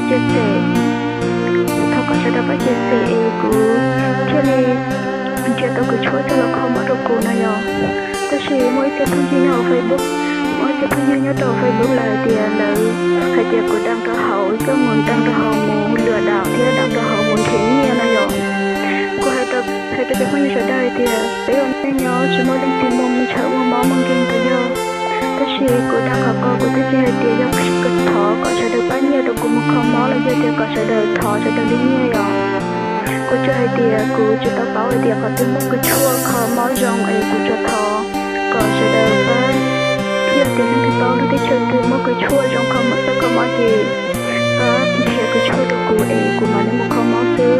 chia sẻ, thov kom sawv daws pab chia sẻ es kuv thiaj li nrhiav tau kws tshuaj coj los kho mob rau kuv no yog. Tab sis muaj ib tug phooj ywg nyob hauv Facebook, muaj ib tug phooj ywg nyob rau hauv Facebook lawm hais tias lawv hais tias kuv đăng rau hauv coj mus đăng rau hauv mus lừa đảo thiab đăng rau hauv mus nrhiav nyiaj no yog. Kuv hais rau cov phooj ywg sawv daws hais tias peb ua neej nyob tsis muaj leej twg muaj ntshaw muaj mob muaj nkeeg tas yog. Tab sis kuv đăng qhov ko kuv thiaj li hais tias yog thov kom sawv daws pab nyiaj rau kuv mus kho mob los yog tias kom sawv daws thov sawv daws li nyiaj yog. Kuv tsuas hais tias kuv tsis tau paub hais tias qhov twg muaj kws tshuaj kho mob zoo es kuv tsuas thov kom sawv daws pab thiab tias leej twg paub lub teb chaws twg muaj kws tshuaj zoo kho mob, kho mob ces pab nrhiav kws tshuaj rau kuv es kuv mam li mus kho mob xwb.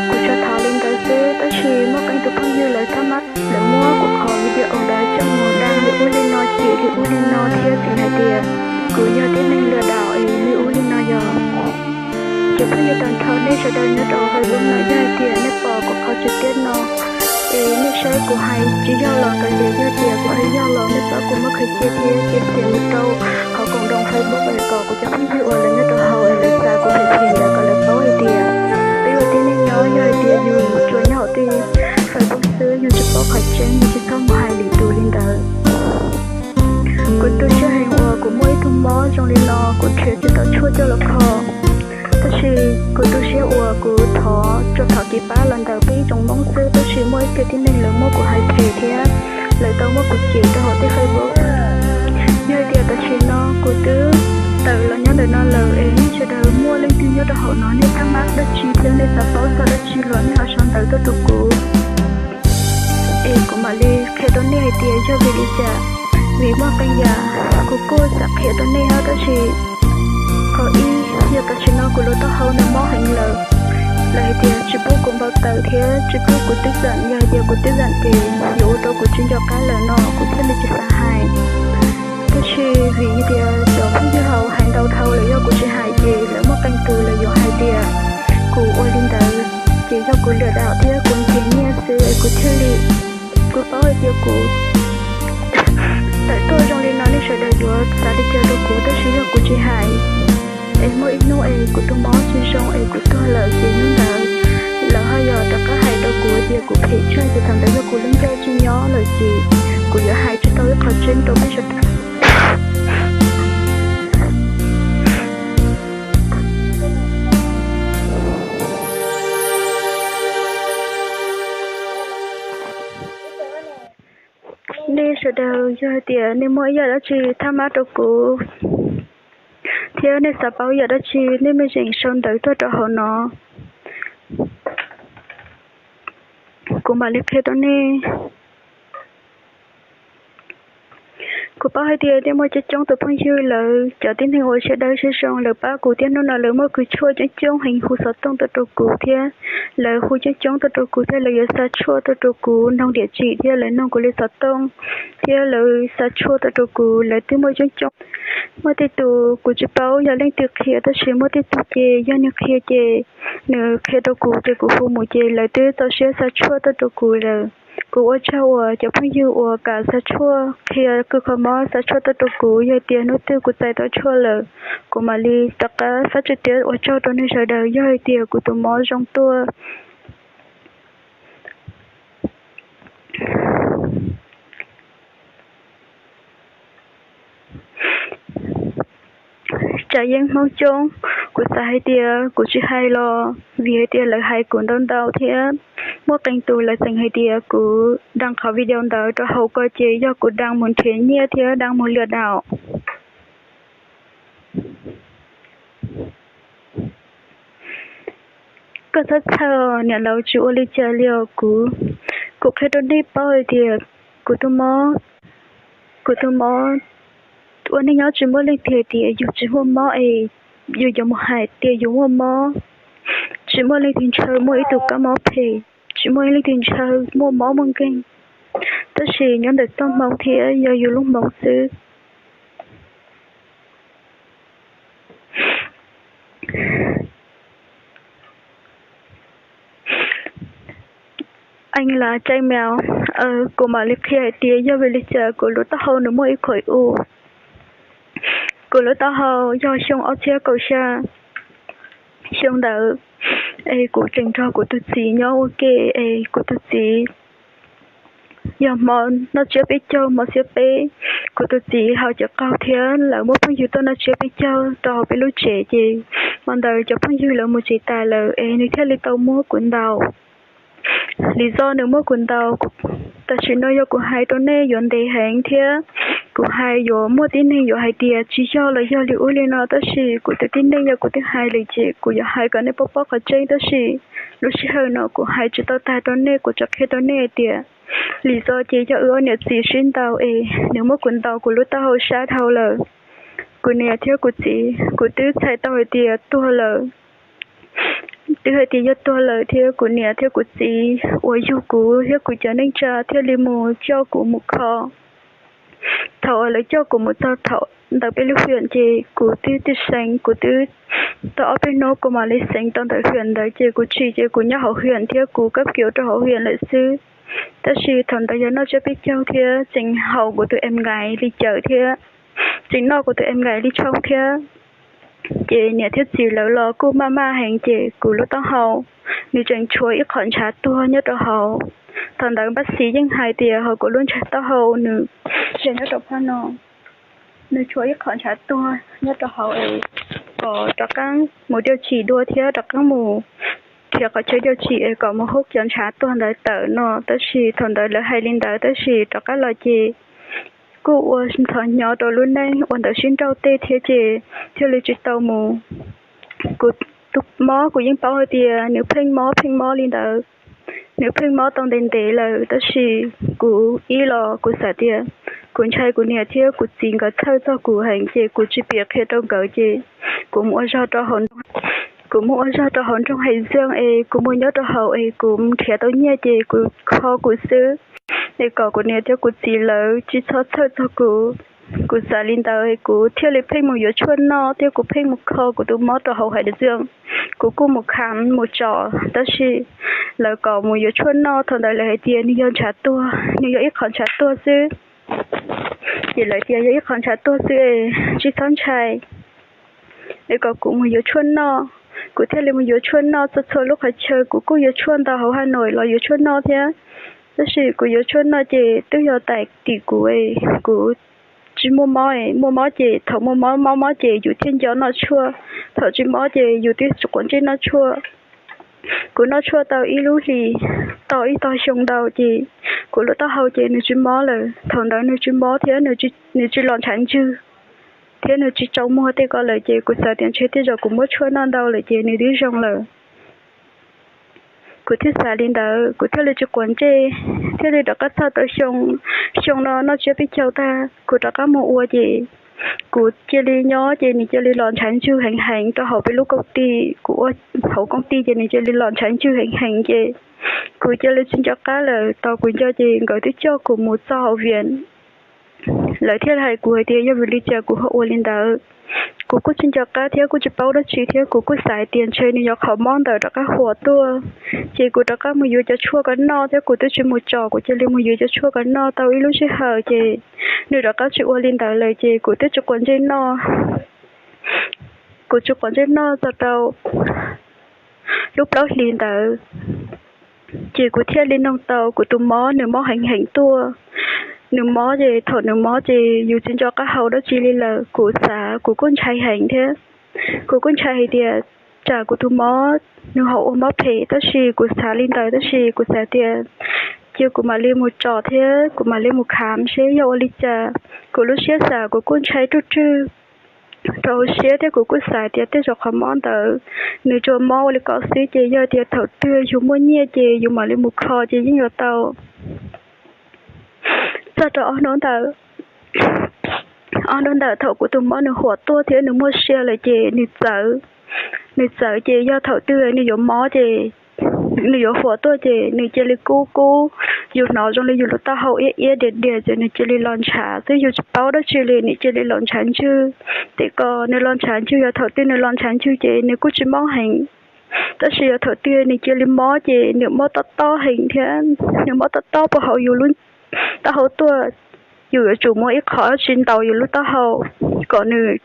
Kuv tsuas thov li ntawd xwb tab sis muaj qee tus phooj ywg lawv thab mab lawv muab kuv qhov video ntawd coj mus đăng li ub li no ces li ub li no thiab tseem hais tias kuv yog tib neeg lừa đảo es li ub li no yog. Cov phooj ywg tag nrho nej sawv daws nyob rau hauv Facebook no yog hais tias nej pom kuv qhov trực tiếp no es nej saib kuv hais tsis yog los kav liam, yog tias kuv hais yog los nej pab kuv muab qhia thiab chia sẻ mus rau hauv cộng đồng Facebook es kom kuv cov phooj ywg uas lawv nyob rau hauv es lawv xav kuv phem phem ntawd kom lawv paub hais tias peb ua tib neeg nyob yog hais tias yus tsuas nyob hauv tej Facebook xwb yus tsis paub qhov tseeb yus tsis txhob mus hais lwm tus li ntawd. Kuv tu siab heev uas kuv muaj ib tug mob zoo li no kuv nrhiav tsis tau tshuaj coj los kho. Tab sis kuv tu siab uas kuv thov tsuas thov kev pab los ntawm peb ib tsoom Hmoob xwb tab sis muaj ib co tib neeg lawv muab kuv hais phem thiab lawv tau muab kuv cem rau hauv tej Facebook. Yog hais tias tam sim no kuv twb tawm los nyob ntawm no lawm es nej sawv daws muaj leej twg nyob rau hauv no nej thab mab dab tsi thiab nej xav paub txog dab tsi los nej ho sau ntawv tuaj rau kuv es kuv mam li qhia rau nej hais tias yog vim li cas. Vim muaj qee yam kuv kuj xav qhia rau nej thiab tab sis qhov ib yog tam sim no kuv lub taub hau nws mob heev lawm. Lawv hais tias tsis pub kuv npau taws thiab tsis pub kuv tức giận, yog hais tias kuv tức giận ces yuav ua rau kuv tsis nco qab lawm no kuv thiaj li tsis xav hais. Tab sis vim tias cov phooj ywg hauv hais ntau dhau lawm yog kuv tsis hais ces lawv muaj qee tus lawv yuav hais tias kuv ua li ntawd ces yog kuv lừa đảo thiab kuv nrhiav nyiaj xwb es kuv thiaj li, kuv paub hais tias kuv tawm tuaj zoo li no nej sawv daws yuav xav li cas rau kuv tab sis yog kuv tsis hais es muaj ib hnub es kuv tus mob tsis zoo es kuv tuag lawm ces hnub ntawd lawv ho yog rov qab hais rau kuv tias kuv phem tshaj ces thaum ntawd yog kuv lub ncauj tsis nyob lawm ces kuv yuav hais tsis tau ib qho tseeb rau peb sawv daws. Nej sawv daws yog hais tias nej muaj ib yam dab tsi thab mab rau kuv thiab nej xav paub yam dab tsi nej mej zeem sau ntawv tuaj rau hauv no, kuv mam li qhia rau nej. Kuv paub hais tias nej muaj coob coob tus phooj ywg lawv cov tib neeg uas siab dawb siab zoo lawv pab kuv thiab hnub no lawv muaj kws tshuaj coob coob heev hu xov tooj tuaj rau kuv thiab lawv hu coob coob tuaj rau kuv thiab lawv yuav xa tshuaj tuaj rau kuv, noog địa chỉ thiab lawv noog kuv li xov tooj thiab lawv xa tshuaj tuaj rau kuv, lawv twb muaj coob coob. Muaj tej tus kuv tsis paub yog leej twg qhia tab sis muaj tej tug ces yog nws qhia ces nws qhia rau kuv ces kuv hu mus ces lawv twb txaus siab xa tshuaj tuaj rau kuv lawm. Kuv ua tsaug uas cov phooj ywg uas kam xa tshuaj qhia kws kho mob xa tshuaj tuaj rau kuv, yog tias hnub twg kuv txais tau tshuaj lawm kuv mam li rov qab fab tsis tiab ua tsaug rau nej sawv daws yog hais tias kuv tus mob zoo tuaj. Tsav yeeb Hmoob coob, kuv xav hais tias kuv tsis hais los vim hais tias lawv hais kuv ntau ntau thiab muaj qee tus lawv tseem hais tias kuv đăng qhov video ntawd rau hauv ko ces yog kuv đăng mus nrhiav nyiaj thiab đăng mus lừa đảo. Koj txhob txhawj, niam laus tsis ua li cas li os kuv. Kuv qhia rau nej paub hais tias kuv tus mob, kuv tus mob ua neej nyob tsis muaj leej twg hais tias yus tsis muaj mob es yus yuav mus hais tias yus muaj mob. Tsis muaj leej twg ntshaw muaj ib tug kab mob phem, tsis muaj leej twg ntshaw muaj mob muaj nkeeg. Tab sis nyob ntawm txoj hmoov thiab yog yus lub hmoov xwb. Ees Las Cai Meos, kuv mam li qhia hais tias yog vim li cas kuv lub taub hau nws muaj ib qho u. Kuv lub taub hau yog xyoo ob txhiab kaum xya, Xyoo ntawd es kuv tseem nrog kuv tus txiv nyob ua ke es kuv tus txiv yog hmo noj tsiab peb caug hmo xiab peb, kuv tus txiv haus cawv qaug thiab lawv muab phooj ywg tuaj noj tsiab peb caug rau hauv peb lub tsev ces hmo ntawd cov phooj ywg lawv mus tsev tas lawm es nws thiaj li tau muab kuv ntaus. Lij zog nws muab kuv ntaus, tam sim no yog kuv hais rau nej yuav ntev heev thiab kuv hais yuav muaj tib neeg yuav hais tias tsis yog los yog li ub li no, tab sis kuv tus tib neeg yog kuv twb hais lawm ces kuv yuav hais kom nej paub paub qhov tseeb, tab sis lub sij hawm no kuv hais tsis tau tag rau nej, kuv tsuas qhia rau nej tias lij zog ces yog wb ua niam txiv sib ntaus es nws muab kuv ntaus kuv lub taub hau sab dhau lawm. Kuv niam thiab kuv txiv kuv twb txhais tau hais tias tuag lawm, twb hais tias yog tuag lawm thiab kuv niam thiab kuv txiv uas yug kuv thiab kuv cov neej tsa thiaj li mus coj kuv mus kho. Thaum uas lawv coj kuv mus txog thaum ntawm peb lub hiam ces kuv twb tib seev, kuv twb tau ob peb hnub kuv mam li seev tau ntawm hiam ntawd ces kuv tsim ces kuv nyob hauv hiam thiab kuv kab kiu rau hauv hiam lawm xwb. Tab sis thaum ntawd yog noj tsiab peb caug thiab tseem haus kuv tus em nkais li cawm thiab tseem noj kuv tus em nkais li tshoob thiab. Ces niam thiab txiv lawv los kuj maj maj heev ces kuv lub taub hau nws tseem tshuav ib qho ntshav tuag nyob rau hauv. Thaum ntawd npab xiv yeej hais tias hauv kuv lub ntshav taub hau nws, nyob rau phab no, nws tshuav ib qho ntshav tuag nyob rau hauv es kom rov qab mus diav tsim dua thiab rov qab mus nrhiav qhov chaw diav tsim es kom mus hub cov ntshav tuag ntawd tawm no. Tab sis thaum ntawd lawv hais li ntawd tab sis rov qab los ces kuj ua ntxhov hnyo rau lub neej ua ntawd sib nrauj tej thiab ces thiaj li tsis tau mus. Kuv tus mob kuv yeej paub hais tias nws pheej mob pheej mob li ntawd, nws pheej mob tau ntev ntev lawm tab sis kuv ib los kuv xav tias kuv ntshai kuv niam thiab kuv txiv nkawd txhawj txog kuv heev ces kuv tsis piav qhia rau nkawd ces kuv mus ua zog rau hauv, kuv mus ua zog rau hauv nroog Hais Zeej es kuv mus nyob rau hauv es kuv nrhiav tau nyiaj ces kuv kho kuv xwb es kom kuv niam thiab kuv txiv lawv tsis txhob txhawj txog kuv. Kuv xav li ntawd es kuv thiaj li pheej mus yuav tshuaj noj thiab kuv pheej mus kho kuv tus mob rau hauv Hais Zeej. Kuv kuj mus kham mus tsom tab sis lawv kom mus yuav tshuaj noj, thaum ntawd lawv hais tias nws yog ntshav tuag, nws yog ib qho ntshav tuag xwb. Ces lawv tias yog ib qho ntshav tuag xwb es tsis txhob ntshai es kom kuv mus yuav tshuaj noj. Kuv thiaj li mus yuav tshuaj noj txhua txhua lub qhov chaw, kuv kuj yuav tshuaj ntau hauv Has Nois los yuav tshuaj noj thiab. Tab sis kuv yuav tshuaj noj ces twb yog tam tim kuv, kuv tsis muaj mob, muaj mob ces thaum muaj mob mob mob ces yus thiaj nco noj tshuaj, thaum tsis mob ces yus twb tsis quav ntsej noj tshuaj. Kuv noj tshuaj tau ib lub hlis, tau ib tog xyoo ntau ces kuv lub taub hau ces nws tsis mob lawm. Thaum ntawd nws tsis mob thiab nws tsis los ntshav ntswg thiab nws tsis tsaus muag tej ko lawm ces kuv xav tias ntshe tej zaum kuv muab tshuaj noj ntau lawm ces nws twb zoo lawm. Kuv thiaj xav li ntawd kuv thiaj li tsis quav ntsej, thiaj li rov qab txog tau xyoo, xyoo no noj tsiab peb caug tag kuv rov qab mus ua ces kuv cia li nyob ces nws cia li los ntshav ntswg heev heev rau hauv peb lub koom ti. Kuv ua hauv koom ti ces nws cia li los ntshav ntswg heev heev ces kuv cia li tsis nco qab lawm. Thaum kuv nco ces nkawd twb coj kuv mus txog hauv Vias. Lawv thiaj hais kuv hais tias yog vim li cas kuv ho ua li ntawd. Kuv kuj tsis nco qab thiab kuj tsis paub dab tsi thiab kuv kuj xav hais tias ntshe nws yog qhov mob ntawd rov qab huam tuaj. Ces kuv rov qab mus yuav cov tshuaj ko noj thiab kuv twb tsis mus tsom, kuv cia li mus yuav cov tshuaj ko noj tau ib lub sij hawm ces nws rov qab tsis ua li ntawd lawm ces kuv twb tsis quav ntsej noj. Kuv tsis quav ntsej noj txog rau lub plaub hlis ntawd ces kuv thiaj li noog tau kuv tus mob nws mob heev heev tuaj. Nws mob ces thaum nws mob ces yus tsis nco qab haus dab tsi li lawm. Kuv xav kuv kuj ntshai heev thiab kuv kuj ntshai hais tias tsam kuv tus mob nws ho ua mob phem, tab sis kuv xav li ntawd tab sis kuv xav tias cia kuv mam li mus tsom thiab kuv mam li mus kham seb yog ua li cas. Kuv lub siab xav kuv kuj ntshai ruj rwg rau hauv siab thiab kuv kuj xav tias tej zaum qhov mob ntawd nws tsuas mob ua li ko xwb ces yog tias thaum twg yus muaj nyiaj ces yus mam li mus kho ces yeej yuav tau. Txog rau ob hnub ntawd, ob hnub ntawd thaum kuv tus mob nws huam tuaj thiab nws muaj sia lawm ces nws txawv. Nws txawv ces yog thaum twg nws yuav mob ces nws yuav huam tuaj ces nws cia li kub kub, yus hnov zoo li yus lub taub hau iab iab dias dias ces nws cia li los ntshav xwb, yus tsis paub dab tsi li nws cia li los ntshav ntswg. Tej ko nws los ntshav ntswg yog thaum twg nws los ntshav ntswg ces nws kuj tsis mob heev, tab sis yog thaum twg nws cia li mob ces nws mob tob tob heev thiab nws mob tob tob puag hauv yus lub taub hau tuaj. Yus yuav tsum muab ib qho dab tsi ntaus yus lub taub hau kom nws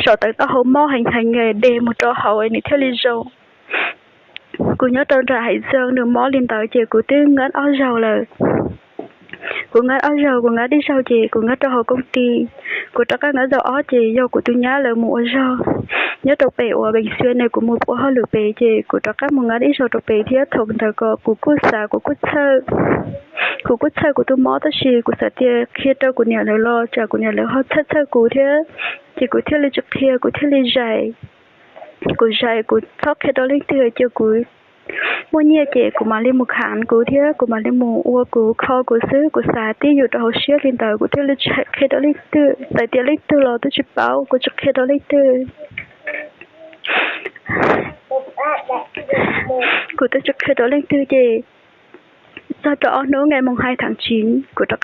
saum tawv taub hau mob heev heev de mus rau hauv nws thiaj li zoo. Kuv nyob rau nram Haiv Xyooj nws mob li ntawd ces kuv twb nqab ob zaug lawm. Kuv nqab ob zaug, kuv nqab ib zaug ces kuv nqab rau hauv kooj ti. Kuv rov qab nqab zaug ob ces yog kuv tus nyab lawv mus ua zog nyob rau pem uas Vees Xia ne, kuv mus ua hauj lwm pem ces kuv rov qab mus nqab ib zaug rau pem thiab. Thaum ntawd ko kuv kuj xav, kuv kuj txhawj, kuv kuj txhawj kuv tus mob tab sis kuv xav tias qhia rau kuv niam lawv los tsam kuv niam lawv ho txhawj txhawj kuv thiab, ces kuv thiaj li tsis qhia, kuv thiaj li zais. Kuv zais kuv txhob qhia rau leej twg, cia kuv muaj nyiaj ces kuv mam li mus kham kuv thiab kuv mam li mus ua kuv kho kuv xwb. Kuv xav tib yus rau hauv siab li ntawd kuv thiaj li tsis qhia rau leej twg, txawm tias leej twg los twb tsis paub, kuv tsis qhia rau leej twg. Kuv twb tsis qhia rau leej twg ces txog rau ob hnub nqe moos hais thav tsiv, kuv rov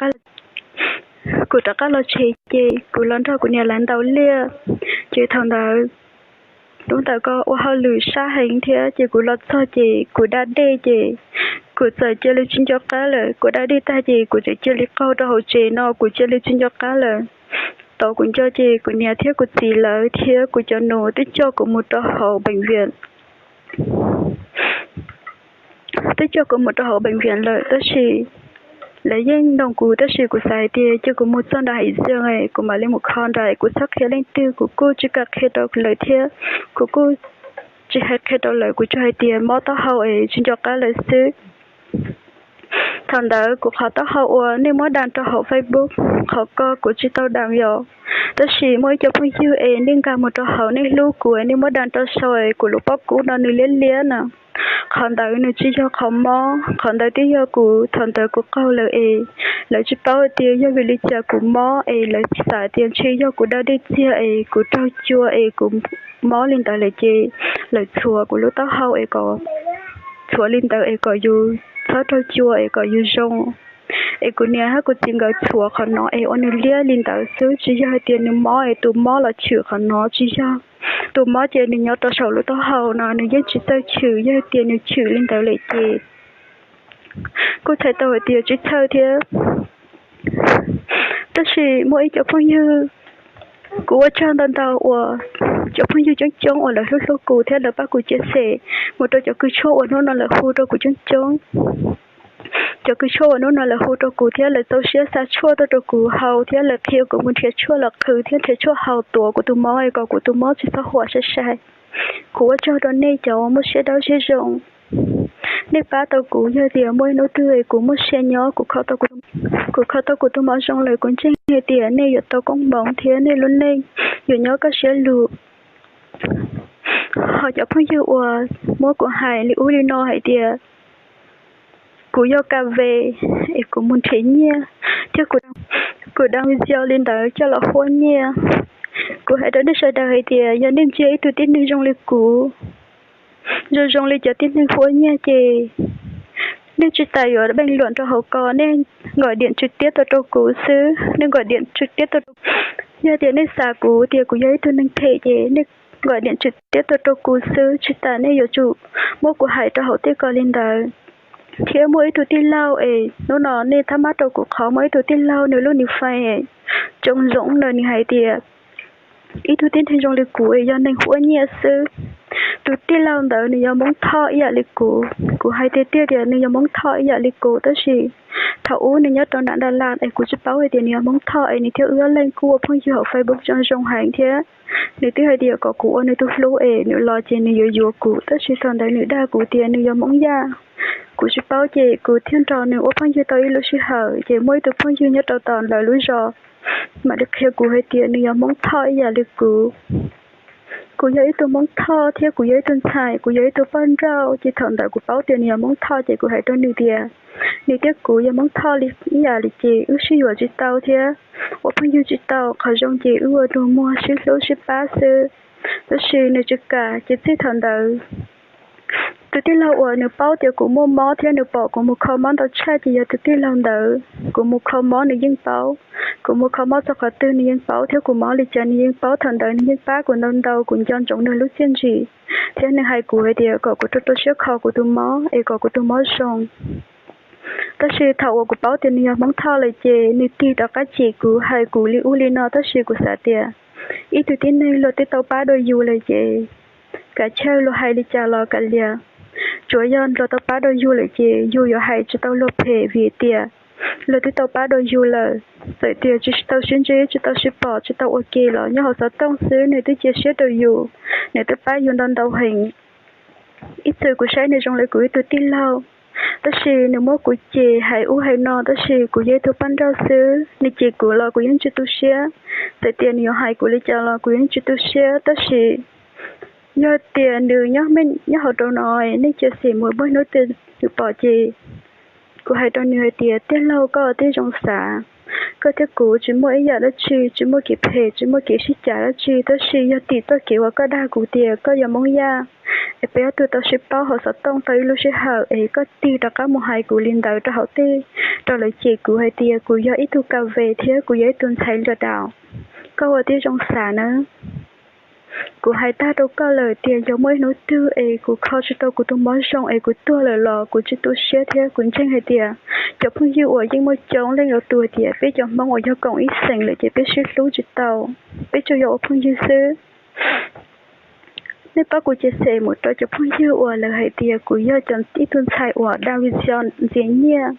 qab los tsev ces kuv los nrog kuv niam lawv ntaus liaj. Ces thaum ntawd, hnub ntawd ko ua hauj lwm sab heev thiab ces kuv los txog ces kuv da dej ces kuv txawm cia li tsis nco qab lawm. Kuv da dej tag ces kuv txawm cia li qaug rau hauv tsev no, kuv cia li tsis nco qab lawm. Thaum kuv nco ces kuv niam thiab kuv txiv lawv thiab kuv cov nus twb coj kuv mus rau hauv peem viam twb coj kuv mus rau hauv peem viam lawm tab sis lawv yeej nug kuv tab sis kuv xav hais tias cia kuv mus txog nram Haiv Xyooj kuv mam li mus kho nram, kuv txhob qhia leej twg, kuv kuj tsis kam qhia rau lawv thiab. Kuv kuj tsis hais qhia rau lawv, kuv tsuas hais tias mob taub hau es tsis nco qab lawm xwb. Thaum ntawd kuv qhov taub hau uas nej muab da rau hauv Facebook, qhov ko kuv tsis tau da yom, tab sis muaj ib co phooj ywg es nej nkag mus rau hauv, nej hlub kuv, nej muab da rau saum kuv lub pob kub no nws liab liab na. Qhov ntawd nws tsis yog qhov mob, qhov ntawd twb yog kuv thaum ntawd kuv qaug lawm es lawv tsis paub tias yog vim li cas kuv mob es lawv xav tias ntshe yog kuv da dej txiag es kuv raug cua es kuv mob li ntawd lawm ces lawv txhuav kuv lub taub hau es kom, txhuav li ntawd es kom yus txhob raug cua es kom yus zoo. Es kuv niam thiab kuv txiv nkawd txhuav qhov no es ua nws liab li ntawd xwb, tsis yog hais tias nws mob es tus mob los chwm qhov no, tsis yog. Tus mob ces nws nyob rau saum lub taub hau no, nws yeej tsis txawj chwm, yog tias nws chwm li ntawd lawm ces kuj txhais tau hais tias tsis txhawj thiab. Tab sis muaj ib co phooj ywg, kuv ua tsaug ntau ntau uas cov phooj ywg coob coob uas lawv hlub hlub kuv thiab lawv pab kuv cia xem mus rau cov kws tshuaj uas hnub no lawv hu rau kuv coob coob. Cov kws tshuaj uas hnub no lawv hu rau kuv thiab lawv txaus siab xa tshuaj tuaj rau kuv haus thiab lawv qhia kuv mus nrhiav tshuaj los qhwv thiab nrhiav tshuaj haus tuav kuv tus mob es kom kuv tus mob tsis txhob huam sai sai. Kuv ua tsaug rau nej cov uas muaj siab dawb siab zoo. Nej pab tau kuv, yog tias muaj ib hnub twg kuv muaj sia nyob, kuv kho tau kuv tus mob zoo lawm, kuv ntseeg hais tias nej yuav tau koob hmoov thiab nej lub neej yuav nyob kaj siab lug. Ho cov phooj ywg uas muab kuv hais li ub li no hais tias kuv yog ka ve es kuv mus nrhiav nyiaj thiab kuv da video li ntawd coj los huab nyiaj, kuv hais rau nej sawv daws hais tias yog nej ntsia ib tug tib neeg zoo li kuv, zoo zoo li cov tib neeg huab nyiaj ces nej tsis tas yuav bình luận rau hauv ko, nej gọi điện trực tiếp tuaj rau kuv xwb, nej gọi điện trực tiếp tuaj rau. Yog tias nej xav kuv tias kuv yog ib tug neeg phem ces nej gọi điện trực tiếp tuaj rau kuv xwb, tsis tas nej yuav tsum muab kuv hais rau hauv tej ko li ntawd. Thiab muaj ib tug tij laug es hnub no nej thab mab rau kuv qhov muaj ib tug tij laug nws lub nick Face Tsoo Zoov ntawd nws hais tias ib tug tib neeg zoo li kuv es yog neeg huab nyiaj xwb. Tus tij laug ntawd nws yog Hmoob Thoj ib yam li kuv. Kuv hais tiag tiag tias nws yog Hmoob Thoj ib yam li kuv, tab sis thaum ub nws nyob rau nram Đà Lạt es kuv tsis paub hais tias nws yog Hmoob Thoj es nws thiaj ua leej kuj ua phooj ywg hauv Facebook zoo zoo heev thiab. Nws twb hais tias kom kuv ua nws tus hlub es nws los ces nws yuav yuav kuv, tab sis thaum ntawd nws dag kuv tias nws yog Hmoob Yaj. Kuv tsis paub ces kuv thiaj nrog nws ua phooj ywg tau ib lub sij hawm ces muaj ib tug phooj ywg nyob rau tom lawv lub zos mam li qhia kuv hais tias nws yog Hmoob Thoj ib yam li kuv. Kuv yog ib tug Hmoob Thoj thiab kuv yog ib tug ntxhais, kuv yog ib tug poj nrauj, ces thaum ntawd kuv paub tias nws yog Hmoob Thoj ces kuv hais rau nws tias nws thiab kuv yog Hmoob Thoj li ib yam li ces wb sib yuav tsis tau thiab ua phooj ywg tsis tau, qhov zoo ces wb ua nus muag sib hlub sib pab xwb. Tab sis nws tsis kam ces txij thaum ntawd tus tij laug uas nws paub tias kuv muaj mob thiab nws pom kuv mus kho mob ntau tshaj ces yog tus tij laug ntawd. Kuv mus kho mob nws yeej paub, kuv mus kho mob txog qhov twg nws yeej paub thiab kuv mob li cas nws yeej paub. Thaum ntawd nws yeej pab kuv ntau ntau, kuv nco ntsoov nws lub txiaj ntsig thiab nws hais kuv hais tias kom kuv rau rau siab kho kuv tus mob es kom kuv tus mob zoo. Tab sis thaum uas kuv paub tias nws yog Hmoob Thoj lawm ces nws tig rov qab cem kuv, hais kuv li ub li no, tab sis kuv xav tias Ib tug tib neeg luag twb tau pab dua yus lawm ces kav chawj luag hais li cas los kav liam, tsuav yog luag tau pab dua yus lawm ces yus yuav hais tsis tau luag phem vim tias luag twb tau pab dua yus lawm. Txawm tias tsis tau sib ntsib, tsis tau sib pom, tsis tau ua ke los nyob hauv xov tooj xwb nws twb cia siab rau yus, nws twb pab yus ntau ntau heev. Ib txwm kuv saib nws zoo li kuv ib tug tij laug, tab sis nws muab kuv cem hais ub hais no, tab sis kuv yog ib tug poj nrauj xwb, nws cem kuv los kuv yeej tsis tu siab. Txawm tias nws yuav hais kuv li cas los kuv yeej tsis tu siab, tab sis yog tias nws nyob hauv rau no, nej cia xim mus muaj hnub twg nws pom ces kuv hais rau nws hais tias, tij laug, koj tib zoo xav, koj thiab kuv tsis muaj ib yam dab tsi, tsis muaj kev phem, tsis muaj kev sib cav dab tsi, tab sis yog tim txoj kev uas koj dag kuv tias koj yog Hmoob Yaj, es peb ob tug tau sib paub hauv xov tooj tau ib lub sij hawm es koj tig rov qab mus hais kuv li ntawd rau hauv tej, rau lawv cem kuv hais tias kuv yog ib tug ka ve thiab kuv yog ib tug ntxhais lwm daus. Koj ua tib zoo xav nawb. Kuv hais tag rau koj lawm tias yog muaj ib hnub twg es kuv kho tsis tau kuv tus mob zoo es kuv tuag lawm los kuv tsis tu siab thiab kuv ntseeg hais tias cov phooj ywg uas yeej muaj coob leej yuav tus tias peb cov Hmoob uas yog koom ib xeem lawm ces peb sib hlub tsis tau, peb tsuas yog ua phooj ywg xwb. Nej pab kuv cia xem mus rau cov phooj ywg uas lawv hais tias kuv yog cov ib tug ntxhais uas da vi xyo ntxias nyiaj.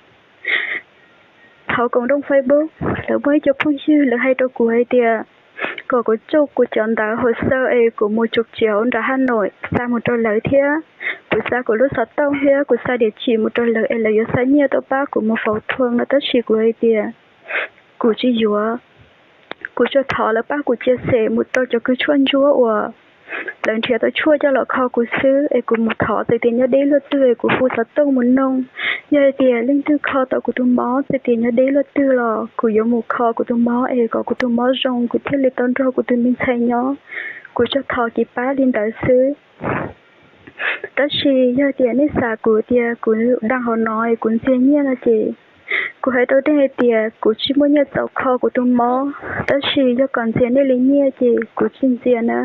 Hauv koom dooj Facebook lawv muaj ib co phooj ywg lawv hais rau kuv hais tias kom kuv tsuj kuv cov ntawv hauv xaw es kuv mus tsuj tsiv hauv nram Haj Noim xa mus rau lawv thiab. Kuv xa kuv lub xov tooj thiab kuv xa diam tsim mus rau lawv es lawv yuav xa nyiaj tuaj pab kuv mus faus thuam no tab sis kuv hais tias kuv tsis yuav. Kuv tsuas thov lawv pab kuv cia xem mus rau cov kws tshuaj ntsuab uas lawv nrhiav tau tshuaj coj los kho kuv xwb es kuv mus thov txawm tias nyob deb luaj twg es kuv hu xov tooj mus noog. Yog hais tias leej twg kho tau kuv tus mob txawm tias nyob deb luaj twg los kuv yuav mus kho kuv tus mob es kom kuv tus mob zoo kuv thiaj li tau nrog kuv tus me ntxhais nyob. Kuv tsuas thov kev pab li ntawd xwb. Tab sis yog tias nej xav kuv tias kuv daj hauv no es kuv ntxias nyiaj no ces kuv hais rau nej hais tias kuv tsis muaj nyiaj txaus kho kuv tus mob, tab sis yog kom ntxias nej li nyiaj ces kuv tsis ntxias na.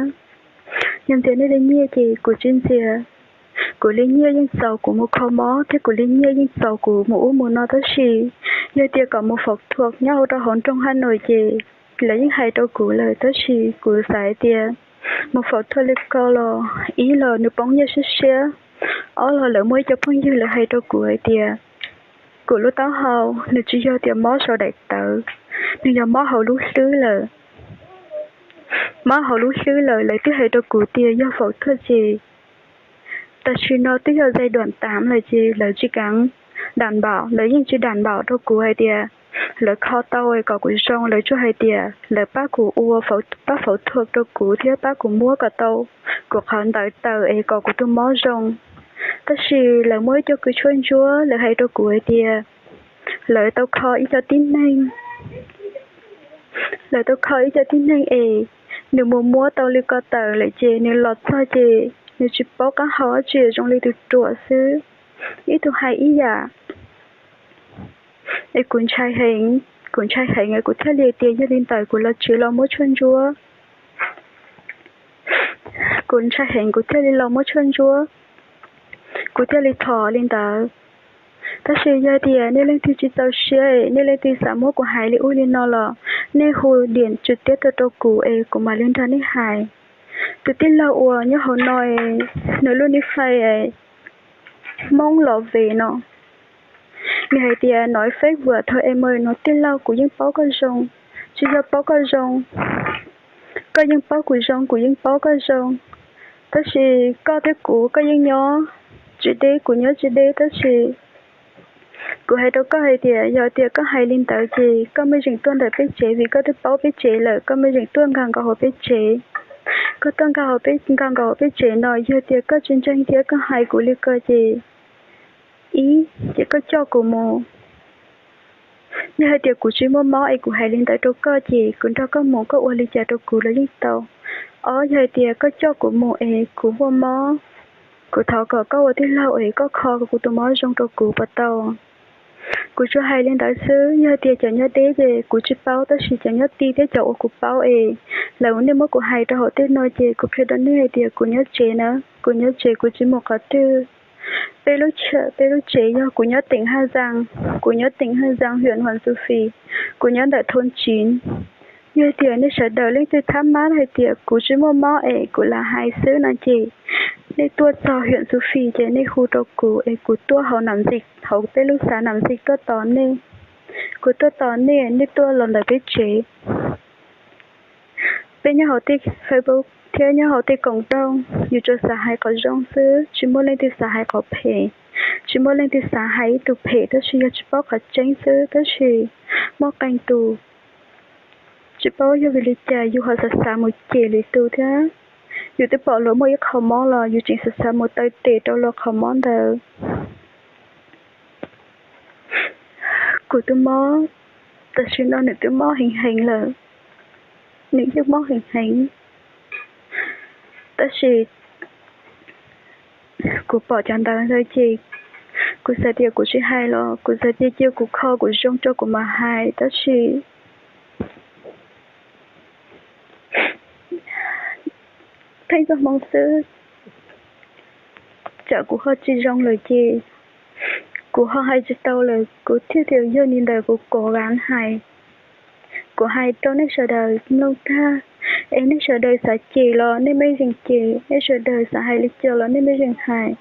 Yog ntxias nej li nyiaj ces kuv tsis ntxias. Kuv li nyiaj yeej txaus kuv mus kho mob thiab kuv li nyiaj yeej txaus kuv mus ub mus no tab sis yog tias kom mus faus thuam nyob hauv rau hauv nroog Haj Noim ces lawv yeej hais rau kuv lawm tab sis kuv xav hais tias mus faus thuam li ko los ib los nws poob nyiaj siab siab, ob los lawv muaj ib co phooj ywg lawv hais rau kuv hais tias kuv lub taub hau nws tsis yog tias mob saum daim tawv, nws yog mob hauv lub hlwb lawm. Mob hauv lub hlwb lawm lawv twb hais rau kuv tias yog faus thuam ces tam sim no twb yog zais duam tav lawm ces lawv tsis kav dam npaum, lawv yeej tsis dam npaum rau kuv hais tias lawv kho tau kom kuv zoo, lawv tsuas hais tias lawv pab kuv ua, pab faus thuam rau kuv thiab pab kuv muab kom tau kuv qhov ntawv tawm es kom kuv tus mob zoo. Tab sis lawv muaj ib co kws tshuaj ntsuab lawv hais rau kuv hais tias lawv tau kho ib co tib neeg, lawv tau kho ib co tib neeg es nws mus muab tau li ko tawm lawm ces nws los txog ces nws tsis paub qab hau dab tsi zoo li tus ruam xwb, ib tug hais ib yam. Es kuv ntshai heev, kuv ntshai heev es kuv thiaj li tias yog li ntawd kuv los tsev los muab tshuaj ntsuab. Kuv ntshai heev kuv thiaj li los muab tshuaj ntsuab, kuv thiaj li thov li ntawd. Tab sis yog tias nej leej twg tsis txaus siab, nej leej twg xav muab kuv hais li ub li no los nej hu diam tswv tiab tuaj rau kuv es kuv mam li nrog nej hais. Tus tij laug uas nyob hauv no, nws lub nick fake Hmoob Los Ves no, nws hais tias no Facebook thaum em no tij laug kuv yeej paub koj zoo, tsis yog paub koj zoo, koj yeej paub kuv zoo, kuv yeej paub koj zoo, tab sis koj thiab kuv koj yeej nyob tsis deb, kuv nyob tsis deb, tab sis kuv hais rau koj hais tias yog tias koj hais li ntawd ces koj mej zeem tuaj ntawm peb tsev vim koj twb paub peb tsev lawm, koj mej zeem tuaj nkag nkaus hauv peb tsev. Koj tuaj nkag nkaus hauv peb tsev no yog tias koj tsis ntseeg thiab koj hais kuv li ko ces ib, ces koj coj kuv mus. Yog hais tias kuv tsis muaj mob es kuv hais li ntawd rau koj ces kuv nrog koj mus, koj ua li cas rau kuv los yeej tau. Ob, yog hais tias koj coj kuv mus es kuv muaj mob, kuv thov kom koj ua tij laug es koj kho kuv tus mob zoo rau kuv puas tau? Kuv tsuas hais li ntawd xwb, yog tias cov nyob deb ces kuv tsis paub, tab sis cov nyob tid thiab cov uas kuv paub es lawv nej muab kuv hais rau hauv tej no ces kuv qhia rau nej hais tias kuv nyob tsev na, kuv nyob tsev kuv tsis mus qhov twg. Peb lub, peb lub tsev yog kuv nyob teem Haj Zaas, kuv nyob teem Haj Zaas, hwm Huas Txus Fis, kuv nyob ntawm Thoob Tsiv, Yog tias nej sawv daws leej twg thab mab hais tias kuv tsis muaj mob es kuv lam hais xwb no ces nej tuaj txog hiam xuv fis ces nej hu rau kuv es kuv tuaj hauv nam ntxim, hauv peb lub xav nam ntxim tuaj tos nej. Kuv tuaj tos nej, nej tuaj los ntawm peb tsev. Peb nyob hauv tej Facebook thiab nyob hauv tej koom dooj, yus tsuas xav hais qhov zoo xwb, tsis muaj leej twg xav hais qhov phem, tsis muaj leej twg xav hais ib tug phem, tab sis yog tsis paub qhov tseeb xwb, tab sis muaj qee tus tsis paub yog vim li cas yus ho xav xav mus cem lwm tus thiab. Yus twb pom luag muaj ib qho mob los yus tseem xav xav mus taw tes rau luag qhov mob ntawd. Kuv tus mob, tam sim no nws twb mob heev heev lawm, nws yeej mob heev heev, tab sis kuv pom cov ntawv ntawd ces kuv xav tias kuv tsis hais los kuv xav tias cia kuv kho kuv zoo tso kuv mam hais, tab sis theej txoj hmoo xwb, tsam kuv ho tsis zoo lawm ces kuv ho hais tsis tau lawm, kuv thiaj tias yog li ntawd kuv kov vam hais. Kuv hais rau nej sawv daws mloog tag, es nej sawv daws xav cem los nej mej zeem cem, nej sawv daws xav hais li cas los nej mej zeem hais.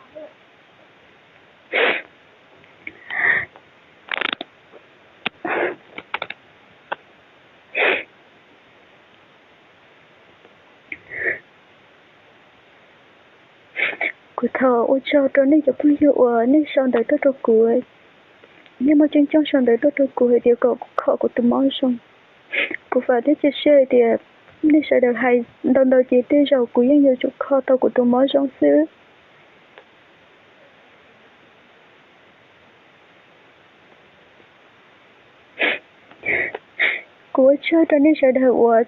Kuv thov ua tsaug rau nej cov phooj ywg uas nej sau ntawv tuaj rau kuv. Nej muaj coob coob sau ntawv tuaj rau kuv hais tias kom kuv kho kuv tus mob zoo. Kuv vam thiab cia siab hais tias nej sawv daws hais ntau ntau ces tej zaum kuv yeej yuav tsum kho tau kuv tus mob zoo xwb. Kuv ua tsaug rau nej sawv daws uas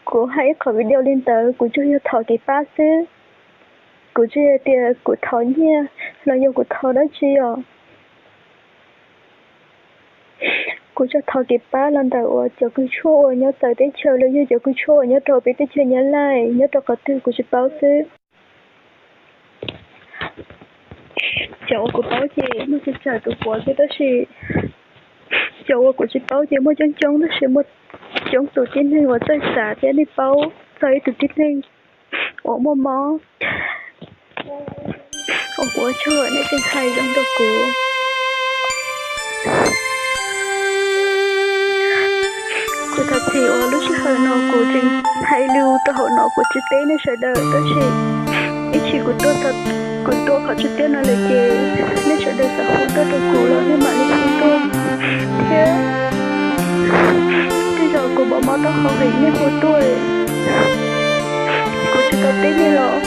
kuv hais ib qho video li ntawd, kuv tsuas yog thov kev pab xwb. Kuv tsis hais tias kuv thov nyiaj los yog kuv thov dab tsi os. Kuv tsuas thov kev pab los ntawm uas cov kws tshuaj uas nyob txawv teb chaws los yog cov kws tshuaj uas nyob rau peb teb chaws Nyab Laj, nyob rau qhov twg kuv tsis paub xwb. Cov uas kuv paub ces muaj tsis tsawg tus puav xwb, tab sis cov uas kuv tsis paub ces muaj coob coob, tab sis muaj coob tus tib neeg uas txawj xav thiab nej paub txog ib tug tib neeg uas muaj mob uas kuv ua tsaug nej tseem hais zoo rau kuv. Kuv thov txim uas lub sij hawm no kuv tseem hais lus rau hauv no kuv tsis teb nej sawv daws, tab sis ib chim kuv tuaj, kuv tuaj qhov tsis tiag no lawm ces nej sawv daws xav hu tuaj rau kuv los nej mam li hu tuaj thiab. Tej zaum kuv mob mob taub hau heev nej hu tuaj, kuv tsis tau teb nej los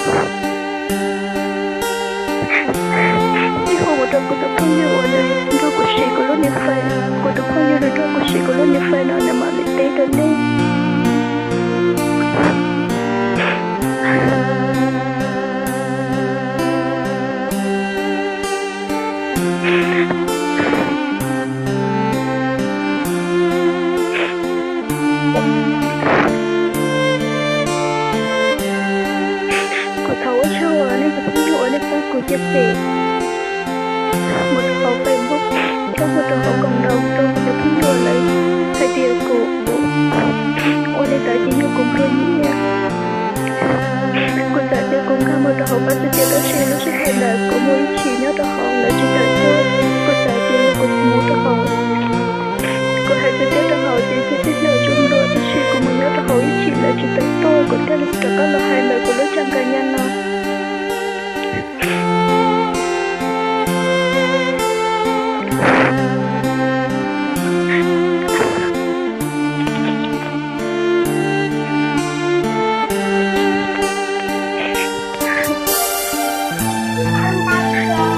nej hu mus rau kuv tus phooj ywg uas nws nrog kuv siv kuv lub nick Face, kuv tus phooj ywg nws nrog kuv siv kuv lub nick Face no nws mam li teb rau nej. Kuv thov ua tsaug uas nej cov phooj ywg uas nej pab kuv chia sẻ mus rau hauv Facebook thiab mus rau hauv cộng đồng rau kuv cov phooj ywg uas lawv hais tias kuv ua li ntawd ces yog kuv pluag nyiaj. Kuv xav tias kuv nkag mus rau hauv pab txi tias tab sis lub sij hawm ntawd kuv mus ib chim nyob rau hauv lawv tsis tawm tuaj. Kuv xav tias yog kuv mus rau hauv, kuv hais tias rau hauv ces tib tib lawm zoo dua, tab sis kuv mus nyob rau hauv ib chim lawv tsis tawm tuaj, kuv thiaj li rov qab los hais ntawm kuv lub tsab nqa nyab no.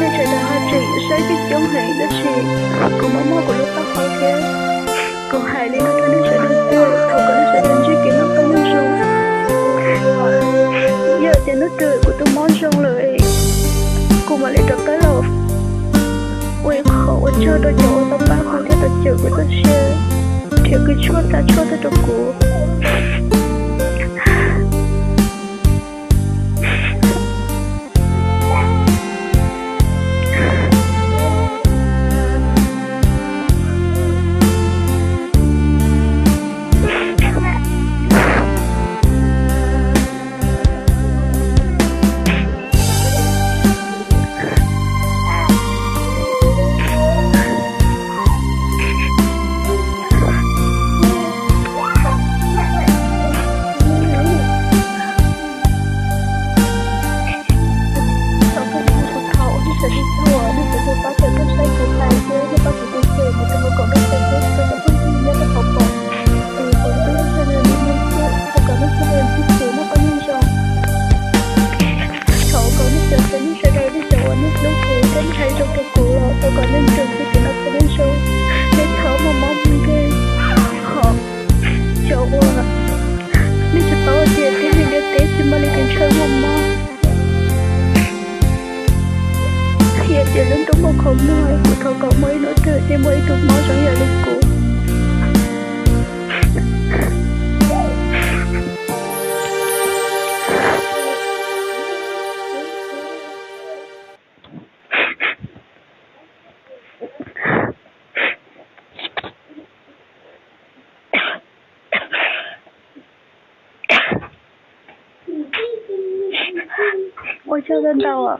Tej sawv daws ho tseem saib coob coob heev tab sis kuv mob mob kuv lub taub hau thiab. Kuv hais li no rau nej sawv daws xwb, thov kom nej sawv daws ntsib kev noj qab nyob zoo. Yog tias hnub twg kuv tus mob zoo lawm, kuv mam li rov qab los ua ib qho ua tsaug rau cov uas tau pab kuv thiab tau cawm kuv txoj sia, nrhiav kws tshuaj xa tshuaj tuaj rau kuv. nej hlub kuv, thiab nej hais zoo rau kuv los rau kom nej ntseeg txog kev no kom nej zoo. Nej txhob muaj mob muaj nkeeg, hom, cov uas nej tsis paub tias tib neeg ntiaj teb tsis muaj leej twg tshawb muaj mob. Yog tias lub ntuj muaj qhov muag, kuv thov kom muaj ib hnub twg nej muaj ib tug mob zoo yam li kuv. Ua tsaug ntau ntau.